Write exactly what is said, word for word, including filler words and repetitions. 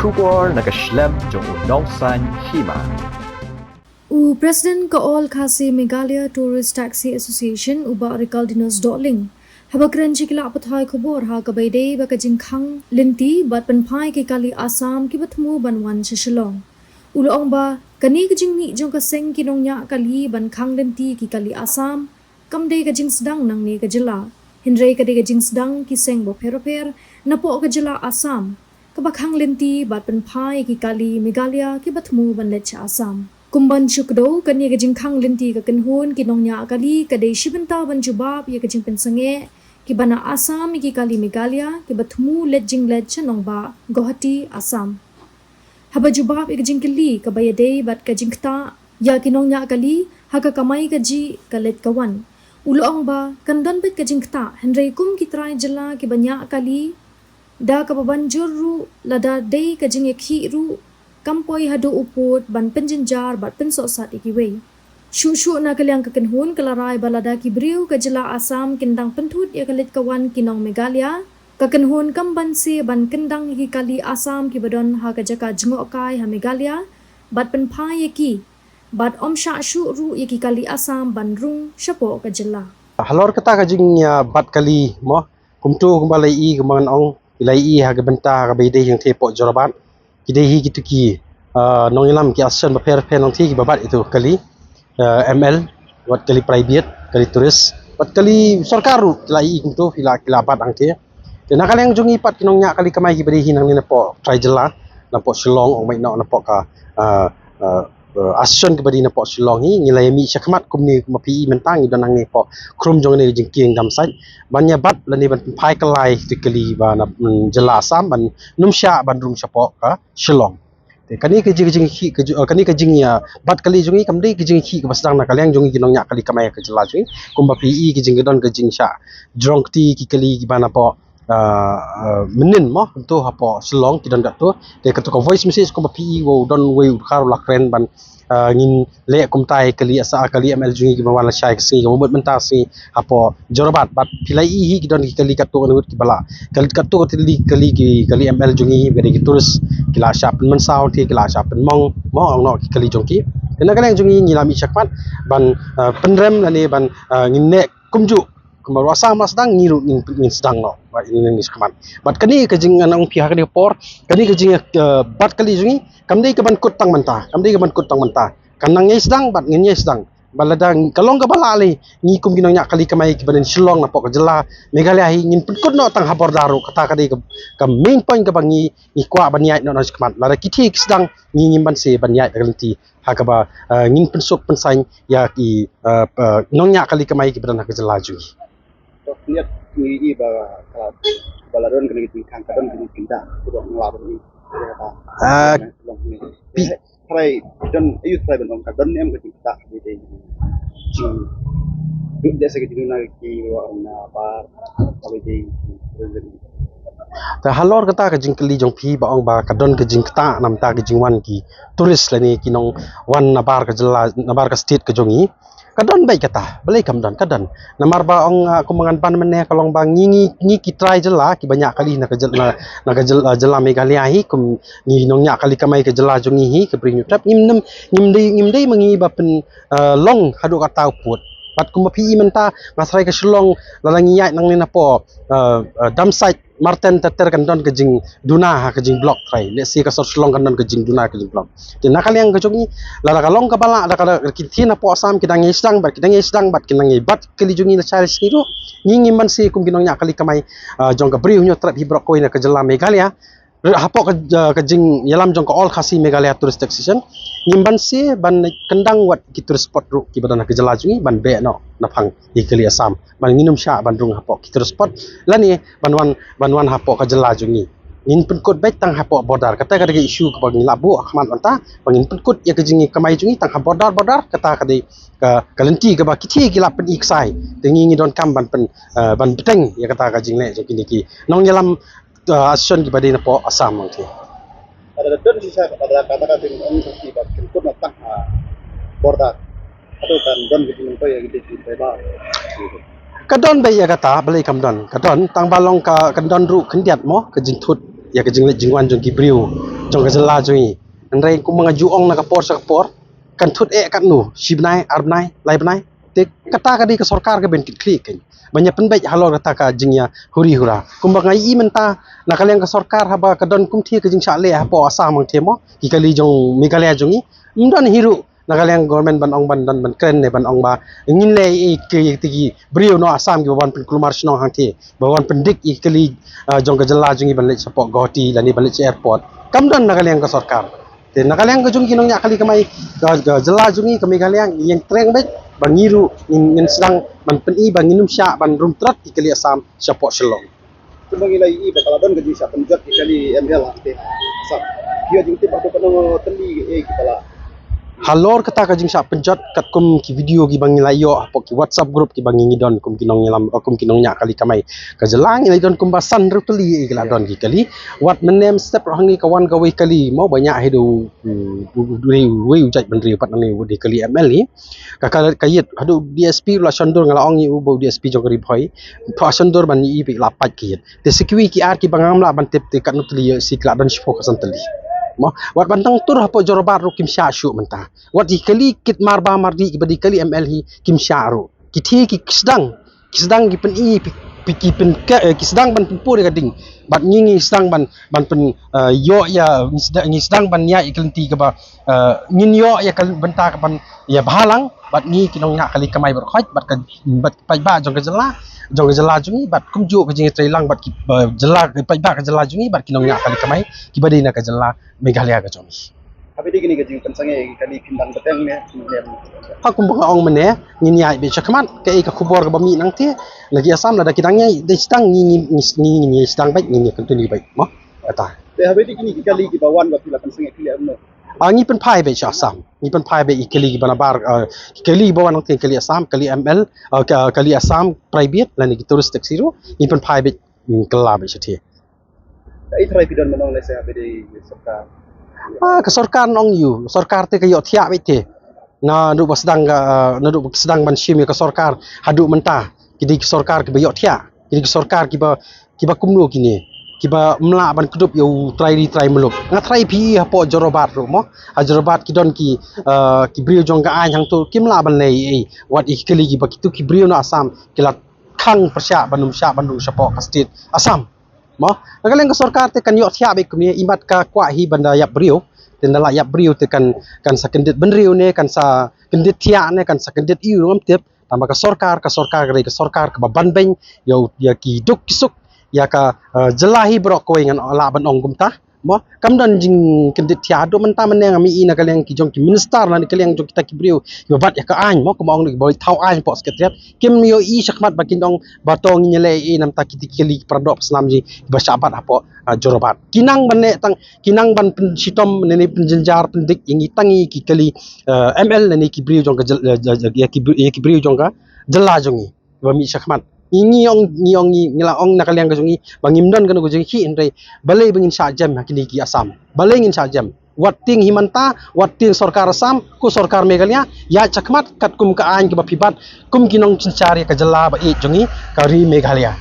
Khubor na ka shlem jong u Nongsaiñ Hima. U President ka All Khasi Meghalaya Tourist Taxi Association, u Bah Rikaldinus Dohling, haba kren sha ki lad pathai khubor ha kaba ïadei bad ka jingkhang lynti bad pynphai ki kali Assam kiba thmu ban wan sha Shillong, u la ong ba kane ka jingmih jong ka seng ki nongñiah kali ban khang lynti ki kali Assam kam dei ka jingsdang nangne ka jylla, hynrei ka dei ka jingsdang ki seng bapher bapher napoh ka jylla Assam kaba khang lynti bad pynphai ïa ki kali Meghalaya kiba thmu ban leit sha Assam. Kum ban shu kdew, kane ka jingkhang lynti ka kynhun ki nongñiah kali ka dei shi bynta ban jubab ïa ka jingpynsangeh kiba na Assam ïa ki kali Meghalaya kiba thmu leit jingleit sha nongbah Guwahati, Assam. Haba jubab ïa ka jingkylli kaba ïadei bad ka jingktah ïa ki nongñiah kali ha ka kamai kajih ka leit ka wan, u la ong ba kan don beit ka jingktah, hynrei kum ki trai jylla kiba ñiah kali, da kaba ban jur ruh, lada dei ka jingïakhih ruh, kam poi haduh u pud ban pynjynjar bad pynsohsat ïa kiwei. Shuh shuh na ka liang ka kynhun ka la rai ba lada ki briew ka jylla Assam kin dang pynthut ïa ka leit ka wan ki nong Meghalaya, ka kynhun kam banse ban kyndang ïa ki kali Assam kiba don ha ka jaka jngohkai ha Meghalaya bad pynphai ïa ki, bad ym shah shuh ruh ïa ki kali Assam ban rung shapoh ka jylla. Halor kata ka jing, ah, bat kali mo, kumto kumba la ïohi, kumba ngan ong, la ïohi ha ka bynta ha kaba ïadei jong te hapoh Jorabat. Ki dei hi kito ki, ah, nongïalam, ki association bapher bapher nongthied kiba bat ïa kito kali, ah, M L, wat kali private, kali tourist, wat kali sorkar ruh, la ïohi kumto, ki la, ki la bat hangte. Te na ka liang jong ngi pat ki nongñiah kali kamai kiba dei hi nangne napoh trai jylla, napoh Shillong, ong beit noh napoh ka, ah, ah, ah, association kiba dei napoh Shillong hi, ngi la ïa mih shakhmat kumne, kumba phi ïohi mynta ngi don hangne hapoh khrum jong kane ka jingkieng Damsait ban ïa bat lane ban pynphai kyllai kito ki kali ba na, mm, jylla Assam ban ym shah ban rung shapoh ka Shillong. Te kane ka jing, jingïakhih ka ju-, eh, kane ka jing, ah, bat kali jong ngi kam dei ka jingïakhih kaba sdang na ka liang jong ngi ki nongñiah kali kamai ka jylla jong ngi, kumba phi ïohi ka jing, ka don ka jingshah jrong kti ki kali kiba napoh, ah, ah, mynnin mo, kumto hapoh Shillong ki don katto. Te kato ka voice message kumba phi ïohi, wow, don uwei u dkhar u la kren ban, ah, ngin leh kumta ïa kali Assam, kali M L jong ngi kiba wan lashai ka sngi, kaba mut mynta sngi hapoh Jorabat, bad phi la ïohi hi ki don ki kali katto katne ngut kiba la, kali katto katne kali, kali ki, kali M L jong ngi, ka dei ki tourist, ki la shah pynmynsaw te ki la shah pynmong mo, ong noh ki kali jong ki. Te na ka liang jong ngi ngi la mih shakhmat ban, ah, pynrem lane ban, ah, ngin neh kumjuh, kumba ruh Assam la sdang, ngi ruh ngin, ngin sdang noh, bad ngin, ngin shakhmat. Bad kane ka jing, ngan ong phi ha kane ka por, kane ka jing, ah, bat kali jong ngi kam dei kaban kut tang mynta, kam dei kaban kut tang mynta. Kan nang ïai sdang bad ngin ïai sdang. Ba lada ka long kaba lah lei, ngi kum ki nongñiah kali kamai kiba na Shillong napoh ka jylla Meghalaya hi ngin pynkut noh tang ha border ruh, kata ka dei ka, ka main point kaba ngi, ngi kwah ban ïaid noh na shakhmat. Lada ki thie ki sdang, ngi ngim banse ban ïaid da ka lynti ha kaba, eh, ngin pynsuk pynsaiñ ïa ki, eh, eh, nongñiah kali kamai kiba don ha ka jylla jong ngi. To, ngi, ngi ïohi ba ka, ba la don kane ka jingkhang, ka don kane ka jingkyndah, ka don la don ni. Ah, pi- Trai, don, ayu trai ban ong ka don em ka jingkyndah, ka dei jing. Duk dei sa ka jingkyndah ki wa na ba, ka dei jing. Ta halor kata ka jingkylli jong phi ba ong ba ka don ka jingkyndah namar ka jingwan ki tourist lane ki nongwan nabar ka jylla, nabar ka state ka jong ngi. Ka don beit kata, balei kam don, ka don. Namar ba ong, ah, kumba ngan ban mynne ka long ba ngi, ngi, ngi ki trai jylla kiba ñiah kali na ka jylla, na, na ka jylla, ah, jylla Meghalaya hi, kum ngi nongñiah kali kamai ka jylla jong ngi hi, ka Bri Hynñiewtrep, ngim nem, ngim dei, ngim dei ma ngi ba pyn, ah, long haduh katta u pud. Bad kumba phi ïohi mynta, nga trai ka Shillong, lada ngi ïaid nangne napoh, ah, ah, Damsait, Marten ter ter kan don ka jingduna ha ka jingblock trai. Lehse ka sor Shillong kan don ka jingduna ha ka jingblock. Te na ka liang ka jong ngi, lada ka long kaba lah, lada ka, lada ki thie napoh Assam ki dang ïai sdang bad, ki dang ïai sdang bad, ki dang ïai bat kali jong ngi lashai la sngi ruh. Ngi ngim banse kum ki nongñiah kali kamai, ah, jong ka Bri Hynñiewtrep hi baroh kawei na ka jylla Meghalaya. Re-, hapoh ka, ah, ka jingïalam jong ka All Khasi Meghalaya Tourist Association, ngim banse ban kyndang wat ki tourist spot ruh kiba don ha ka jylla jong ngi ban beh noh naphang ïa ki kali Assam. Ban ngin ym shah ban rung hapoh ki tourist spot lane ban wan, ban wan hapoh ka jylla jong ngi. Ngin pynkut beit tang hapoh border. Kata ka dei ka issue kaba ngi la buh ha khmat mynta, ba ngin pynkut ïa ka jingïakamai jong ngi tang ha border, border. Kata ka dei ka, ka lynti kaba ki thie ki la pyni ksai. Te ngi ngi donkam ban pyn, eh, ban bteng ïa kata ka jingleh jong kine ki nongïalam, eh, association kiba dei napoh Assam nangta. Lada don shisha, lada kata ka dei ong shisha ba kin kut na tang ha border. Hato kan don ka jingmyntoi ïa ki dei ki dei ba. Ka don beit ïa kata, balei kam don. Ka don, tang ba long ka, kan don ruh khyndiat mo, ka jingthut ïa ka jingleit jingwan jong ki briew. jong ka jylla jong ngi. Hynrei kumba nga ju ong na ka por sha ka por, kan thut eh katno, shi bnai, ar bnai, lai bnai. Te kata ka dei ka sorkar ka ban kit khlieh kein, ban ïa pynbeit halor kata ka jingïa huri hura. Kumba nga ïohi mynta na ka liang ka sorkar, haba ka don kumta ka jingshah leh hapoh Assam hangta mo, ki kali jong Meghalaya jong ngi, ym don hi ruh na ka liang government ban ong ban, ban, ban kren ne ban ong ba ngin leh ïa ki, ïa ki briew na Assam kiba wan pynkulmar shnong hangta, ba wan pyndik ïa ki kali, ah, jong ka jylla jong ngi ban leit shapoh Guwahati lane ban leit sha airport. Kam don na ka liang ka sorkar. Te na ka liang ka jong ki nongñiah kali kamai ka, ka jylla jong ngi ka Meghalaya, ngi ïeng tyrwa beit ba ngi ruh ngin, ngin sdang ban pyni ba ngin ym shah ban rung trot ïa ki kali Assam shapoh Shillong. Kumba ngi la ïohi ba ka la don ka jingshah pynjot ïa ki kali M L hangta. Sa, ïa jingtip ba ka nong tylli eh ki pala. Halor kata ka jingshah pynjot, katkum ki video kiba ngi la ïoh hapoh ki WhatsApp group kiba ngi, ngi don kum ki nongïalam, eh, kum ki nongñiah kali kamai ka jylla, ngi la don kumba san hynriew tylli eh ki la don ki kali. Wat mynne mynstep ruh hangne ka wan kawei kali mo ba ñiah haduh, hmm, u, u, u, u, u jait bynriew pat hangne u dei kali M L hi. Ka, ka, ka ïit haduh D S P la shon dur, nga la ong ïa u ba u D S P jong ka Ri Bhoi, pha shon dur ban ïohi ba la pait ka ïit. Te sa kiwei ki ar kiba ngam lah ban tip te katno tylli ïa, sa ki la don shiphew ka san tylli. Mo, wat ban tang tur hapoh Jorabat ruh kim shah shuh mynta. Wat ïa ki kali kit mar ba mar dih kiba dei kali M L hi kim shah ruh. Ki thie ki sdang, ki sdang ki pyni, pi-, pi-, ki pyn-, eh, ki sdang ban pynpur ïa ka ding. Bad ngi, ngi sdang ban, ban pyn, eh, ïoh ïa, ngi sdang, ngi sdang ban ïa ïa ka lynti kaba, eh, ngin ïoh ïa ka bynta ka ban ïa bhalang bad ngi ki nongñiah kali kamai baroh khoit bad ka, bad paidbah jong ka jylla, jong ka jylla jong ngi bad kumjuh ka jingïatreilang bad ki, eh, jylla, paidbah ka jylla jong ngi bad ki nongñiah kali kamai kiba dei na ka jylla Meghalaya ka jong ngi. Haba dei kine ka jingpynsangeh ïa ki kali, phin dang bteng ne? Ha, kumba nga ong mynne, ngin ïaid beit shakhmat, kaei ka khubor kaba mih nangta na ki Assam, lada ki dang ïaid, dei sdang ngi, ngi, ngi, ngi, ngi sdang beit, ngin ïa continue beit mo. Kata. Te haba dei kine ki kali kiba wan ba phi la pynsangeh, phi leh kumno? Ah, ngi pynphai beit sha Assam. Ngi pynphai beit ïa ki kali kiba nabar, ah, ki kali kiba wan nangta, kali Assam, kali M L, ah, ka, kali Assam private lane ki tourist taxi ruh, ngi pynphai beit, mm, kylla beit shathie. Ka i trai phi don mynno lehse haba dei sorkar? Ah, ka sorkar nong ïu, sorkar te ka ïoh thiah beit te. Naduh ba sdang ka, ah, naduh ba sdang ban shim ïa ka sorkar haduh mynta, ki dei ki sorkar kiba ïoh thiah, ki dei ki sorkar kiba, kiba kumno kine, kiba ym lah ban kdup ïa u trai ri trai muluk. Nga trai phi i hapoh Jorabat ruh mo. Ha Jorabat ki don ki, ah, ki briew jong ka aiñ hangto, kim lah ban leh ei ei. Wat ïa ki kali kiba, kito ki briew na Assam ki la khang pyrshah ban ym shah ban rung shapoh ka state Assam. Mo, na ka liang ka sorkar te kan ïoh thiah beit kumne, imat ka kwah hi ban da ïap briew. Te nda la ïap briew te kan, kan sa kyndit bynriew ne, kan sa kyndit thiah ne, kan sa kyndit ïu ruh ngam tip. Tangba ka sorkar, ka sorkar ka dei ka sorkar kaba ban beiñ ïa u, ïa ki duk ki suk ïa ka, eh, jylla hi baroh kawei, ngan lah ban ong kumta. Mo, kam don jingkyndit thiah haduh mynta mynne. Ngam i na ka liang ki jong ki minister lane ka liang jong kita ki briew kiba bat ïa ka aiñ mo, kumba ong kiba thaw aiñ hapoh Secretariat, kim ïohi shakhmat ba kin ong ba to ngin ïa leh ei namta kiti ki kali para doh para snam jong ngi ba shah bat hapoh, ah, Jorabat. Ki nang ban leh tang, ki nang ban pynshitom ne, ne pynjynjar pyndik ïa ngi tang ïa ki kali, eh, M L ne ki briew jong ka jyl-, eh, ïa ki bri-, ïa ki briew jong ka jylla jong ngi ba mih shakhmat. Ngi, ngi ong, ngi ong, ngi, ngi la ong na ka liang ka jong ngi ba ngim don kano ka jingkhih, hynrei balei ba ngin shah jem ha kine ki Assam? Balei ngin shah jem? Wat tieng hi mynta, wat tieng sorkar Assam, ko sorkar Meghalaya, ïaid shakhmat katkum ka aiñ kaba phi bat kum ki nongsynshar ïa ka jylla ba ïeit jong ngi, ka ri Meghalaya.